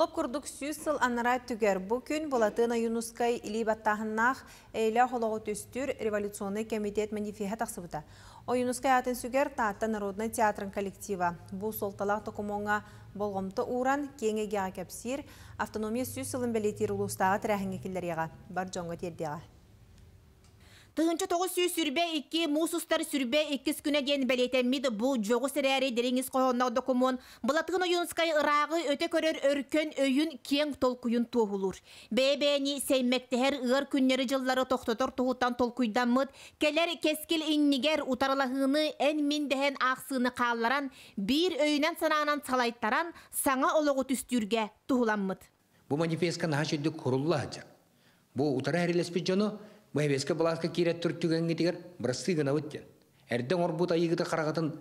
Лоп курдук 100 сыл анараа өттүгэр бу күн Былатыан Ойуунускай илии баттааһыннаах Эйэлээх олоҕу түстүүр революционнай кэмитиэт манифеһа тахсыбыта. Ойуунускай аатын сүгэр Таатта народнай театрын коллектива бу суолталаах докумуоҥҥа болҕомто ууран, киэҥ эйгэҕэ кэпсиир, автономия 100 сылын бэлиэтиир улуустааҕы тэрээһиҥҥэ киллэриэҕэ, бар дьоҥҥо тиэрдиэҕэ. 1922 муус устар 22-с күнэ диэн бэлиэтэммит бу дьоҕус эрээри дириҥ ис хоһоонноох докумуон Былатыан Ойуунускай ырааҕы өтө көрөр өркөн өйүн киэҥ толкуйун туоһулуур. Бэйэ-бэйэни сэймэктэһэр ыар күннэри-дьыллары тохтотор туһуттан толкуйдаммыт, кэлэр кэскил иннигэр утарылаһыыны эн-мин дэһэн аахсыыны хаалларан, биир өйүнэн-санаанан салайтаран, саҥа олоҕу түстүүргэ туһуламмыт. Бу манифестка наһаа үчүгдүк курулла сылдьар. Бу утары эрилэспит дьону бу эбиэскэ былааска киирэ тур түгэҥҥитигэр бырастыы гынабыт диэн. Эрдэ оҥорбут айыыгыта хараҕытын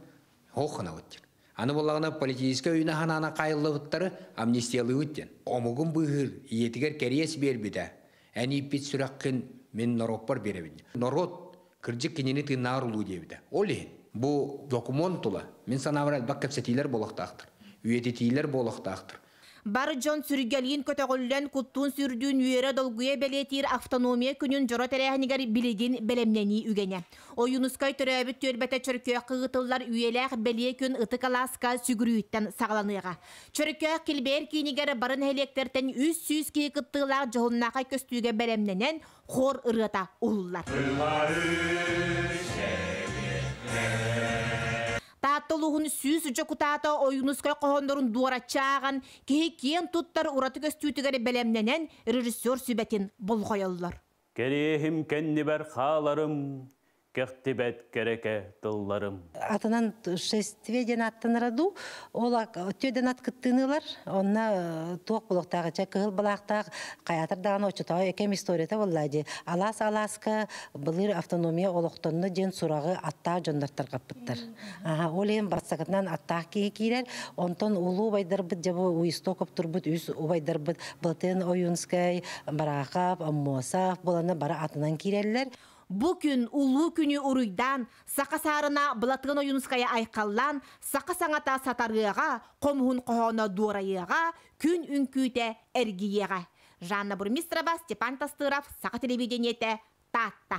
хоох гынабыт диэн. Аны буоллаҕына политическай өйүнэ ханаана хаайыллыбыттары амнистиялыыбыт диэн. Омугун быыһыыр ийэтигэр кэриэс биэрбитэ. Эн ииппит сүрэххин мин норуоппар биэрэбин. Норуот кырдьык кинини тыыннааҕар улуу диэбитэ. Ол иһин бу докумуон тула мин санаабар элбэх кэпсэтиилэр буолуохтаахтар, үйэтитиилэр буолуохтаахтар. Бар дьон сүргэлиин көтөҕүллэн, куттуун-сүрдүүн үөрэ-долгуйа бэлиэтиир автономия күнүн дьоро тэрээһинигэр билигин бэлэмнэнии үгэнэ. Ойуунускай төрөөбүт түөлбэтэ Чөркөөххө ыытыллар үйэлээх бэлиэ күн Ытык алааска сүгүрүйүүттэн саҕаланыаҕа. Чөркөөх килбэйэр киинигэр бары нэһилиэктэртэн 300 киһи кыттыылаах дьоһуннаахай көстүүгэ бэлэмнэнэн, хор ырыата уһуллар. Таатта улууһун 100 дьокутаата Ойуунускай хоһооннорун дуораччы ааҕан, киһи киэн туттар ураты көстүүтүгэр бэлэмнэнэн, режиссер сүбэтин болҕойоллор. Кэриэһим кэннибэр хааларым, кэхтибэт кэрэкэ тылларым. Атынан шествие диэн аттанара дуу, ол өттүөдэн ат кыттыынылар, онно туох булуохтаах, чэ кыһыл былаахтаах хайаатар даҕаны оччотооҕу экэм историята буолла дии. Алаас алааска былыр автономия олохтонно диэн сураҕы аттаах дьоннор тарҕаппыттар. Аха, ол иһин бастакытынан аттаах киһи киирэр, онтон улуу убайдарбыт дьэ бу Уистоков турбут үс убайдарбыт Былатыан Ойуунскай, Бараахап, Аммосов буоланна бары атынан киирэллэр. Бу күн улуу күнү уруйдаан, саха саарына Былатыан Ойуунускайы айхаллаан, саха саҥата сатарыаҕа, хомуһун хоһооно дуорайыаҕа, күн үҥкүүтэ эргийиэҕэ. Жанна Бурмистрова, Степан Тастыров, Саха телевидениетэ, Таатта.